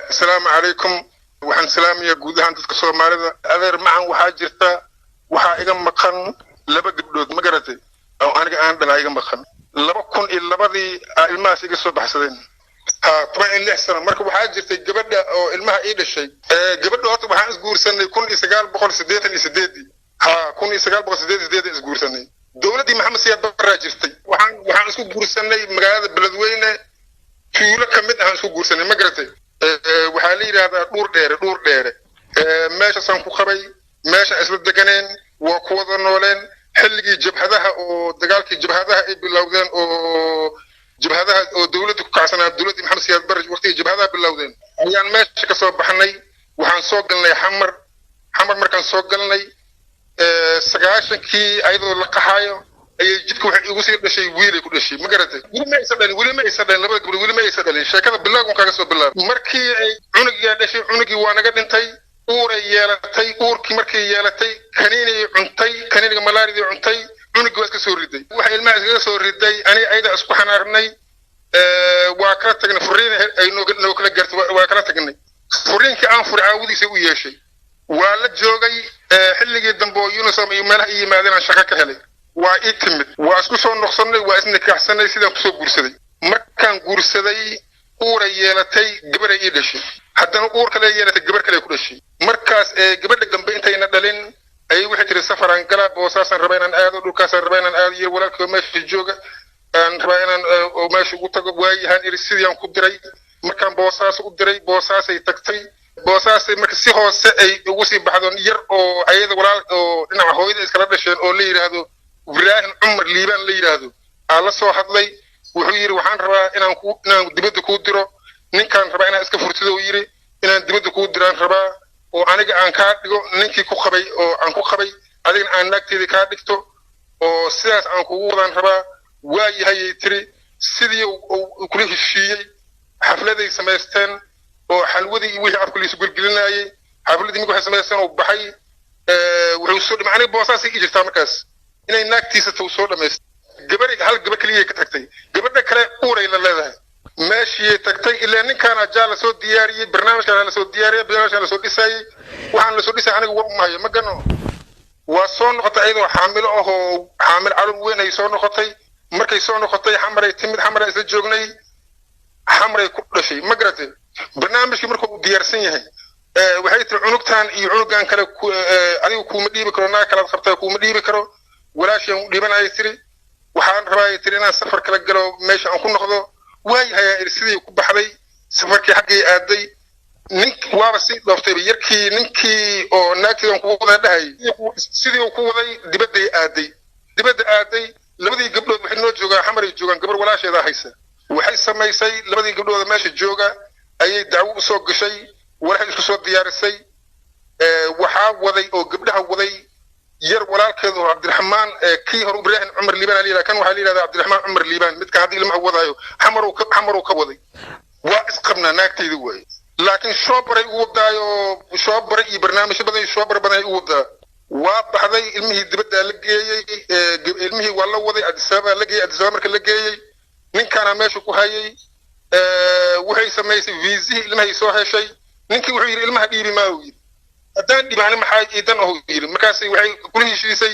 Asalaamu calaykum. Waxaan salaamayaa guud ahaan dadka Soomaalida. Adeer macan, waxaa jirta, waxaa iga maqan laba gabdhood, ma garatay, oo aniga aan dhalaa iga maqan. 2002-dii aa ilmahaas iga soo baxsadeen, ha, 16 sano. Marka waxaa jirtay gabadha oo ilmaha ii dhashay, gabadha horta waxaan isguursanay 1988-dii, ha, 1988 isguursanay. Dowladdii Maxamed Siyaad Barraa jirtay. Waxaan isku guursanay magaalada Beledweyne, tuulo ka mid ahaan isku guursanay, ma garatay. Waxaa la yidhaahdaa Dhuur Dheere, Dhuur Dheere. Meeshaasaan ku qabay, meeshaan isla deganeen, waa ku wada nooleen. Xilligii jabhadaha oo dagaalkii jabhadaha ay bilowdeen, oo jabhadaha oo dowladda ku kacsanaa, dowladdii Maxamed Siyaad Barre, waqtigii jabhadaha bilowdeen ayaan meesha ka soo baxnay. Waxaan soo galnay Xamar. Xamar markaan soo galnay 90-kii, ayadoo la qaxaayo, ayay jidka waxay igu sii dhashay wiilay ku dhashay, ma garatay. Weli ma aysan dhalin, weli ma aysan dhalin labada gabdhood, weli ma aysan dhalin. Sheekada bilaagun kaaga soo bilaabay. Markii ay cunugiyaa dhashay, cunugii waa naga dhintay. Uuray yeelatay. Uurkii markay yeelatay, kaniinay cuntay, kaniiniga malaaridii cuntay, cunugii waa iska soo riday. Waxa ilmaha iskaga soo riday, ani ayada isku xanaaqnay, waa kala tagnay. Furiin ay noo kala gartay, waa kala tagnay. Furiinkii aan furay caawadiisa u yeeshay, waa la joogay. Xilligii dambe oo UNISOM iyo meelaha i yimaadeen aan shaqo ka helay, waa ii timid, waa isku soo noqsannay, waa isnikaaxsanay, sidaan kusoo guursaday. Markaan guursaday, uuray yeelatay, gabaray ii dhashay. Haddana uur kale yeelatay, gabar kale ku dhashay. Markaas gabadha dambe intayna dhalin ayay waxay tiri: "Safaraan galaa, Boosaasaan rabaa inaan aado, dhulkaasaan rabaa inaan aado, iyo walaalkii oo meesha jooga aan rabaa inaan oo meesha ugu tago." Waayahaan iri, sidii aan ku diray. Markaan Boosaas u diray, Boosaasay tagtay. Boosaasay marka si hoose ay ugu sii baxdo, yar oo ayada walaal oo dhinaca hooyada iskala dhasheen oo la yidhaahdo Ibraahim Cumar Liibaan la yidhaahdo aa la soo hadlay. Wuxuu yidhi: "Waxaan rabaa inaan dibadda kuu diro. Ninkaan rabaa inaan iska furtido," uu yidhi, "inaan dibadda kuu diraan rabaa, oo aniga aan kaa dhigo ninkii ku qabay oo aan ku qabay, adigana aan naagteedii kaa dhigto, oo sidaas aan kugu wadaan rabaa." "Waa yahayay," tiri. Sidii uu kula heshiiyey, xafladay samaysteen oo xalwadii iyo wixii afka laisu gelgelinayay. Xafladii markii waxay samaysteen oo baxay, wuxuu soo dhimay aniga Boosaasay ii jirtaa. Markaas inay naagtiisa taw soo dhamaystay. Gabar, hal gabar keliyay ka tagtay, gabadha kale uuray la leedahay. Meeshii tagtay, ilaa ninkaana jaa lasoo diyaariyey, barnaamijkaan lasoo diyaariyey, barnaamijkaan lasoo dhisayey, waxaan lasoo dhisay aniga war umahayo, ma gano. Waa soo noqotay iyadoo xaamilo ah, oo xaamil calol weyn ay soo noqotay. Markay soo noqotay, Xamaray timid, Xamaray isla joognay, Xamaray ku dhashay, ma garatay. Barnaamijkii markuu uu diyaarsan yahay, waxay tiri: "Cunugtan iyo cunugan kale adigu kuuma dhiibi karo, naag kalaad qabtaa, kuuma dhiibi karo, walaashaan u dhiibanayay," tiri. "Waxaan rabaa," tiri, "inaan safar kala galo, meesha aan ku noqdo." "Waayahay," iri. Sidii ku baxday, safarkii xaggay aaday. Nin waaba sii dhooftayba yarkii, ninkii oo naagteedan ku wada dhahayay, sidii uu ku waday dibadday aaday. Dibadda aaday, labadii gabdhood waxay noo joogaan, Xamaray joogaan, gabar walaasheedaa haysa. Waxay samaysay, labadii gabdhooda meesha jooga ayay dacwo usoo gashay, walaxay isku soo diyaarisay. Waxaa waday oo gabdhaha waday yar walaalkeedu oo Cabdiraxmaan, kii hore Ibraahim Cumar Liibaan la yidhahda, kan waxaa la yidhahdaa Cabdiraxmaan Cumar Liibaan, midka hadda ilmaha wadaayo. Xamaruu ka waday. "Waa isqabnaa, naagtayda waaye, laakiin shoobaray ugu wadaayo, shoobare iyo barnaamijyo badan iyo shoobar badan ay u wadaa." Waa baxday, ilmihii dibaddaa la geeyey, ilmihii waa la waday, Addis Ababa la geeyey. Addis Ababa marka la geeyey, ninkaana meesha ku hayay. Waxay samaysay viisihii ilmahay soo heshay. Ninkii wuxuu yidhi: "Ilmaha dhiibi maa," uu yidhi. "Haddaan dhibaani maxaa iidan?" Oh, yidhi. Markaas waxay kula heshiisay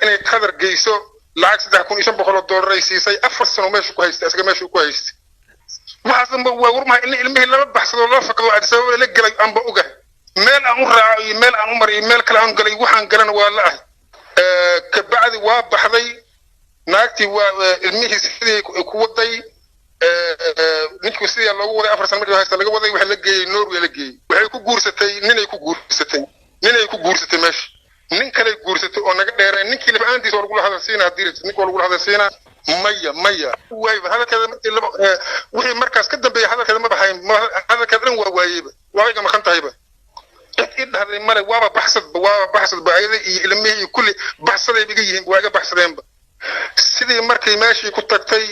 inay Qadar geyso. Lacag $3,500 ay siisay. 4 sano meesha ku haystay, isaga meesha ku haystay. Waxaas dhanba waa warmaha in ilmihii lala baxsado, lala fakado, Addis Ababa la gelay. Aanba ogahay meel aan u raaco iyo meel aan u maray iyo meel kale aan galay. Waxaan galana waa la ahay. Kabacdi waa baxday naagtii, waa ilmihii sidii ku waday. Ninkii sidii loogu waday, 4 sano markii haysta laga waday, waxa la geeyey Norway la geeyey. Waxay ku guursatay ninay ku guursatay, ninay ku guursatay meesha. Nin kaley guursatay oo naga dheereen. Ninkii lafa'aantiisa waa lagula hadalsiinaa, haddii rabtid ninka waa lagula hadalsiinaa. Maya, maya, waayba hadalkeeda markii laba wixii markaas ka dambeeyay hadalkeeda ma baxayn, hadalkeeda dhan waa waayeyba, waa iga maqan tahayba. Cid i dhahday male. Waaba baxsadba, waaba baxsadba. Ayada iyo ilmihii iyo kulli baxsaday iga yihiin, waa iga baxsadeenba. Sidii markay meeshii ku tagtay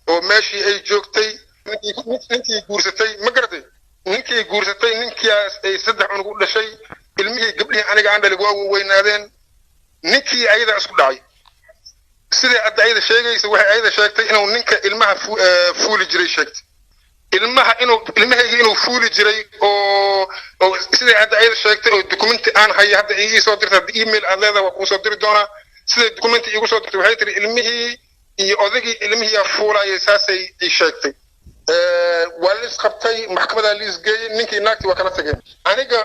oo meeshii ay joogtay, ninkii guursatay, ma garatay, ninkii guursatay, ninkiias ay saddex cunug u dhashay. Ilmihii gabdhihii aniga aan dhalay waa weynaadeen. Ninkii ayada isku dhacay. Sidai hadda ayada sheegaysa, waxay ayada sheegtay inuu ninka ilmaha fuuli jiray sheegtay. Ilmaha inuu ilmahayga inuu fuuli jiray oo siday hadda ayada sheegtay oo dukumenti aan hayo hadda ii soo dirtay, hadda email aad leedahay waa kuu soo diri doonaa. Siday dukumenti iigu soo dirtay, waxay tiri ilmihii iyo odaygii ilmihii fuulayay, saasay ii sheegtay. Waa la isqabtay, maxkamadaa la isgeeyey, ninkii naagtii waa kala tageen. Aniga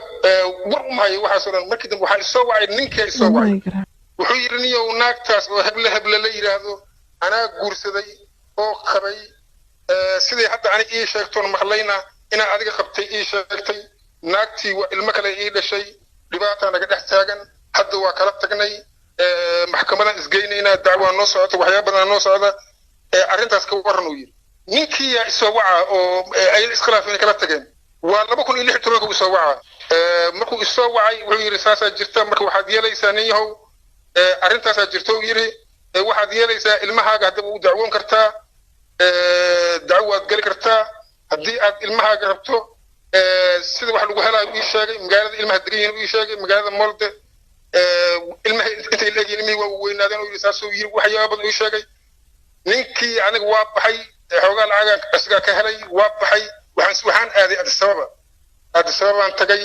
war uma hayo waxaasoo dhan. Markii dambe waxaa isoo wacay ninkii isoo wacay, wuxuu yidhi: "Niyow, naagtaas oo heble heble la yidhaahdo anaa guursaday oo qabay. Siday hadda ani ii sheegtoon maqlayna inaa adiga qabtay ii sheegtay. Naagtii waa ilmo kale ii dhashay, dhibaataa naga dhex taagan, hadda waa kala tagnay, maxkamadaan isgeynaynaa, dacwaa noo socota, waxyaaba badanaa noo socda, arrintaas ka warran," uu yidhi. Ninkii yaa isoo waca oo ay iskhilaafeen, kala tageen, waa 2016-ka uu isoo waca. Markuu isoo wacay wuxuu yidhi: "Saasaa jirta, marka waxaad yeelaysaa nin yahow, arrintaasaa jirta," uu yidhi, "waxaad yeelaysaa ilmahaaga haddaba u dacwoon kartaa, dacwo waad geli kartaa haddii aad ilmahaaga rabto." Sida wax lagu helaayo ii sheegay, magaalada ilmaha degan yihiin ii sheegay, magaalada Molde, ilmaha intay la egyihiin, ilmihii waa weynaadeen uu yidhi, saasuu yidhi, waxyaaba badan ii sheegay. Ninkii aniga waa baxay, xoogaa lacagaan isagaa ka helay, waa baxay. Waxaan aaday Addis Ababa. Addis Ababaan tagay,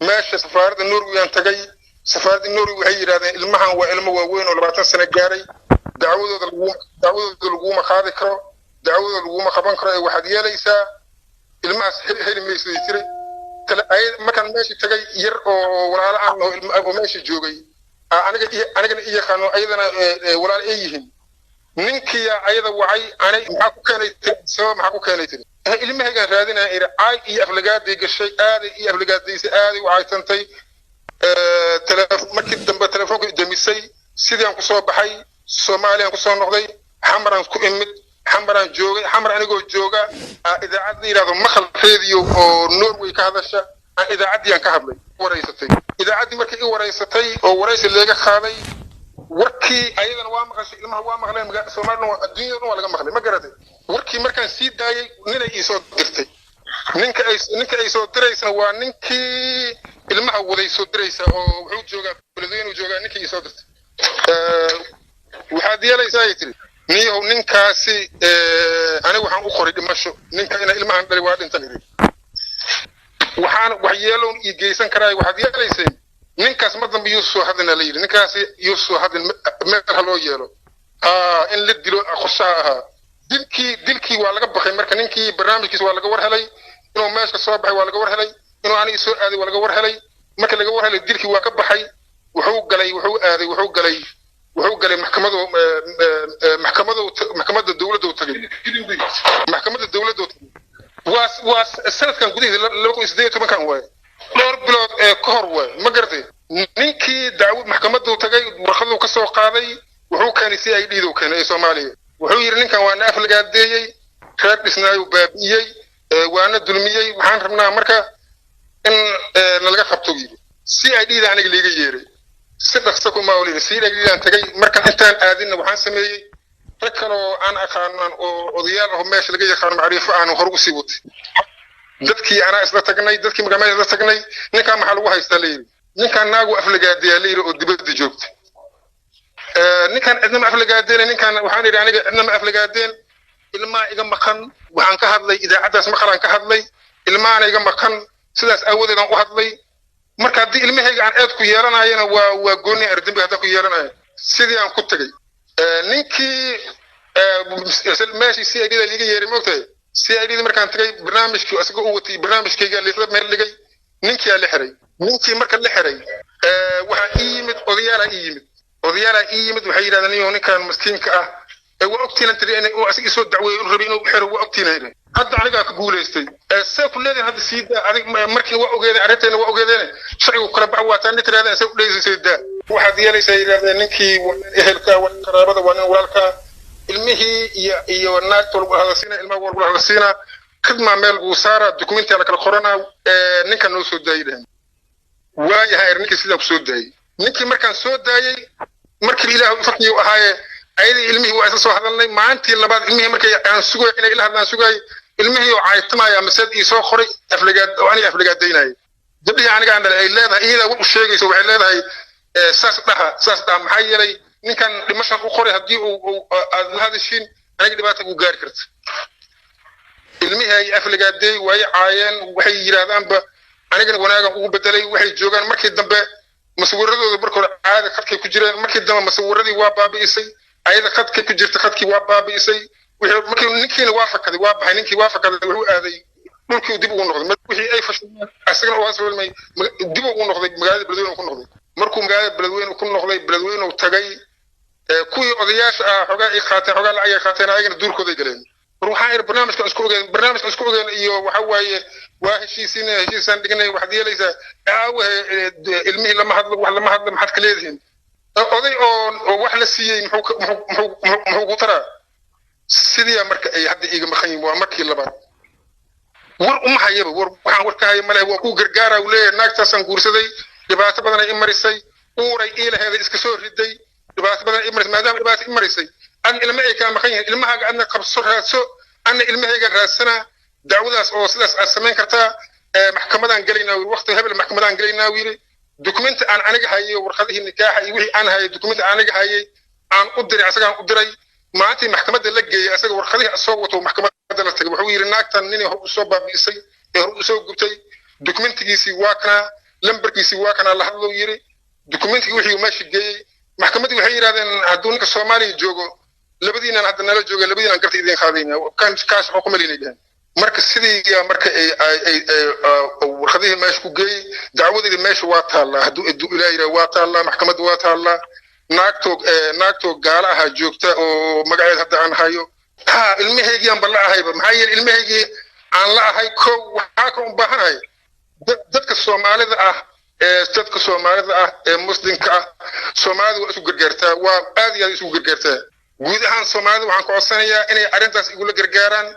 meesha safaaradda Norway aan tagay. Safaaradda Norway waxay yidhahdeen: "Ilmahan waa ilmo waaweyn oo 20 sano gaaray, dacwadooda laguma qaadi karo, dacwadooda laguma qaban karo, ee waxaad yeelaysaa ilmahaas heli mayso," tiri. Markaan meesha tagay, yar oo walaalo aan oo meesha joogay, aniga anigana i yaqaano, ayadana walaalo ay yihiin, ninkiya ayada wacay. Anay maxaa ku keenay tiri? Sabab maxaa ku keenay tiri? "Ilmahaygaan raadinaya," iri. Caay iyo aflagaaday gashay, aaday iyo aflagaadaysay, aaday u caytantay. Markii dambe telefoonka demisay. Sidii aan kusoo baxay, Soomaaliyaan kusoo noqday, Xamaraan ku imid, Xamaraan joogay. Xamar anigoo jooga, idaacad la yidhahdo Maqal Radio oo Norway ka hadasha aan idaacaddii aan ka hadlay, waraysatay idaacaddii. Markii i waraysatay oo waraysi leega qaaday, warkii ayadana waa maqashay, ilmaha waa maqleen, Soomaalina waa adduunyada dhan waa laga maqlay, ma garatay? Warkii markaan sii daayay, ninay ii soo dirtay. Ninka ay soo diraysana waa ninkii ilmaha waday soo diraysa, oo wuxuu joogaa beledweyne uu joogaa. Ninkii ii soo dirtay: "Waxaad yeelaysaa," ay tiri, "niyahow, ninkaasi aniga waxaan u qoray dhimasho, ninka ina ilmahan dhali waa dhintan idhi, waxaan waxyeeloon ii geysan karaa. Waxaad yeelayseen ninkaas mar dambe yuu soo hadlina," la yidhi, "ninkaasi yuu soo hadlin, meel ha loo yeelo in la dilo qorshaha ahaa." Dilkii waa laga baxay. Marka ninkii barnaamijkiisa waa laga war helay, inuu meesha soo baxay waa laga war helay, inuu aniga soo aaday waa laga war helay. Marka laga war helay, dilkii waa ka baxay. Wuxuu galay, wuxuu aaday, wuxuu galay maxkamadu, maxkamadu, maxkamadda dowladda u tagay, maxkamadda dowladda u tagay. Waa sanadkan gudihiisa, 2018-kan waaye, dhowr bilood ee ka hor waaye, ma garatay? Ninkii dacwo maxkamaddu tagay, warqaduu ka soo qaaday, wuxuu keenay CID du keenay ee Soomaaliya. Wuxuu yidhi: "Ninkan waana aflagaadeeyey, reer dhisnaayuu baabi'iyey, waana dulmiyey, waxaan rabnaa marka in nalaga qabto," yidhi. CID da aniga liiga yeeray si dhaqso kuma olin. CID daan tagay. Markaan intaan aadinna waxaan sameeyey rag kale oo aan aqaanan oo odayaal ah oo meesha laga yaqaano, macriifo aan hor usii watay. Dadkii anaa isla tagnay. Dadkii markaa meesha isla tagnay, "Ninkaan maxaa lagu haystaa?" la yidhi. "Ninkaan naagu aflagaadiyaa," la yidhi, "oo dibadda joogta." "Ninkaan cidna ma aflagaadeen." "Ninkaan," waxaan idhi, "aniga cidna ma aflagaadeen, ilmaa iga maqan. Waxaan ka hadlay idaacaddaas maqalaan ka hadlay, ilmaana iga maqan, sidaas aawadeedaan u hadlay. Marka haddii ilmahayga aan eed ku yeelanayana waa gooni ardembi haddaan ku yeelanayo." Sidii aan ku tagay ninkii meeshii CID da liiga yeeray, moogtahay, CID da markaan tagay, barnaamijkii isaga u watay barnaamijkayga laisla meel dhigay. Ninkiyaa la xiray. Ninkii marka la xiray, waxaa ii yimid odayaalaa ii yimid, odayaalaa ii yimid. Waxay yidhahdeen: "Niyo, ninkan maskiinka ah ee waa ogtiinan tiri inay uu asiga soo dacweeyey, inuu rabay inuu xiro, waa ogtiinan idhi. Hadda anigaa ka guulaystay, see ku leedihin hadda sii daa? Adig markii waa ogeedeen arrinteena, waa ogeedeen sharcigu kala bax, waa taan tirahdeen, see u dhegaysay daa? Waxaad yeelaysaa," yidhahdeen, "ninkii waa nin ehelka, waa nin qaraabada, waa nin walaalka, ilmihii iyo naagta lagu hadalsiina, ilmaha waa lagu hadalsiinaa, khidmaa meel lagu saaraa, dukumentiya la kala qoranaa, ninkan noo soo daayay," dhehen. "Waayahay," er. Ninkii sidaan ku soo daayey. Ninkii markaan soo daayey, markii Ilaah farkii ahaaye, ayadii ilmihii waa isla soo hadalnay. Maalintii labaad ilmihii markay aan sugay inay ila hadlaan sugay, ilmihii oo caaytamaya masad ii soo qoray, aflagaad oo aniga aflagaadaynaya gabdhihii aniga aan dhalay, ay leedahay, iyadaa war u sheegayso, waxay leedahay: "Saas dhaha, saas dhaha, maxaa yeelay ninkan dhimashan u qoray, haddii uu aad la hadashiin aniga dhibaata uu gaari karta." Ilmihii ay aflagaadeey, way caayeen, waxay yidhaahdaanba anigana wanaagan ugu bedelay. Waxay joogaan markii dambe masawiradooda, marka hore caada khadkay ku jireen, markii dambe masawiradii waa baabi'isay. Ayada khadkay ku jirta, khadkii waa baabi'isay. Markii ninkiina waa fakaday, waa baxay. Ninkii waa fakaday, wuxuu aaday dhulkii, dib ugu noqday. Wixii ay fashilmeen, asagana waa soo dib ugu noqday magaalada Beledweyne ku noqday. Markuu magaalada Beledweyne ku noqday, Beledweyne uu tagay, kuwii odayaasha ah xogaa ay qaateen, xogaa lacag ay qaateen, ayagana duurkooday galeen. War waxaan iri barnaamijka isku ogeen, barnaamijka isku ogeen iyo waxa waaye waa heshiisiin, heshiisaan dhignay, waxaad yeelaysaa aawe ilmihii lama hadlo, wax lama hadlo, maxaad ka leedihiin? Oday oo wax la siiyey muxuu ku taraa? Sidii marka ay hadda iiga maqan yihiin, waa markii labaad. War uma hayaba, war waxaan war ka haya malehe. Waa kuu gargaara uu leeyahay, naagtaasaan guursaday, dhibaato badan ay i marisay, uuray iilaheeda iska soo riday, dhibaato badan ay i marisay. Maadaama dhibaato i marisay, adna ilma ay kaa maqan yihiin, ilmahaaga adna qabso, raadso, anna ilmahayga raadsanaa. Dacwadaas oo sidaas aad samayn kartaa, maxkamadaan gelaynaa wiri, waqti hebel maxkamadaan gelaynaa wiri. Dukumenti aan aniga hayay, warqadihii nikaaxa iyo wixii aan hayay, dukumenti aan aniga hayay aan u diray, asagaan u diray. Maalintii maxkamadda la geeyey, asaga warqadihii soo wato maxkamadda la tagay. Wuxuu yidhi naagtan ninay hor usoo baabi'isay ee hor usoo gubtay, dukumentigiisii waa kanaa, lambarkiisii waa kanaa, la hadlou yidhi. Dukumentigii wixii meesha geeyey maxkamaddii, waxay yidhahdeen hadduu ninka Soomaaliya joogo, labadiinaan hadda nala jooga, labadiinaan garta idiin qaadayna, kan kaas waxu kumalaynay dheheen. Marka sidii marka ay warqadihii meesha ku geeyey, dacwadeedii meesha waa taallaa. Hadduu Ilaah yidhaha waa taallaa, maxkamadda waa taallaa. Naagtoo gaala ahaa joogta oo magaceed hadda aan hayo. Ha, ilmahaygii aan ba la ahayba, maxaa yeele ilmahaygii aan la ahay. Kow waxaa ka u baahanahay dadka Soomaalida ah ee dadka Soomaalida ah ee Muslimka ah. Soomaalida waa isku gargaartaa, waa aad iyo aad isugu gargaartaa. Guud ahaan Soomaalida waxaan ka codsanayaa inay arrintaas igula gargaaraan,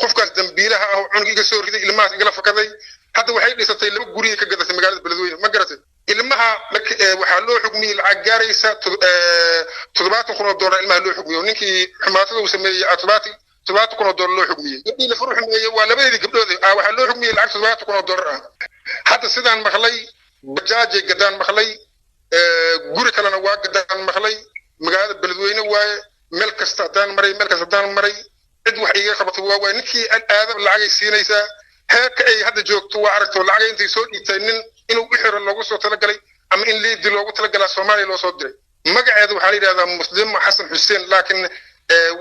qofkaas dambiilaha ah oo cunug iga soo riday, ilmahaas igala fakaday. Hadda waxay dhisatay 2 guriyay ka gadatay magaalada Beledweyne, ma garatay? Ilmaha waxaa loo xugmiyey lacag gaaraysa $70,000 ilmaha loo xugmiyo. Ninkii xumaatada uu sameeyey $70,000 loo xugmiyey. Gabdhii la furu xumeeyey waa labadeedii gabdhood ah, waxaa loo xugmiyey lacag $70,000 ah. Hadda sidaan maqlay bajaajay gadaan maqlay, guri kalena waa gadaan maqlay. Magaalada Beledweyne waaye. Meel kasta haddaan maray, meel kasta haddaan maray, cid wax iiga qabatay waa waay. Ninkii aadab lacagay siinaysaa. Heerka ay hadda joogto waa aragto, lacagay intay soo dhiibtay nin inuu u xiro loogu soo talagalay ama in liidi loogu talagalaa Soomaaliya loo soo diray. Magaceeda waxaa la yidhahdaa Muslimo Xasan Xuseen, laakiin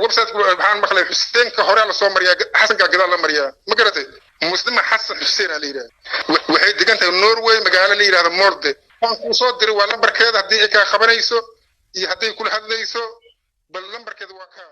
website waxaan maqlay Xuseenka hore lasoo mariyaa, Xasanka gadaal la mariyaa, ma garatay? Muslima Xasan Xuseen aa la yidhahda. Waxay degan tahay Norway, magaalo la yidhahda Morde. Waan kuu soo diray, waa lambarkeeda. Haddii ay kaa qabanayso iyo hadday kula hadlayso, bal lambarkeeda waa kaa.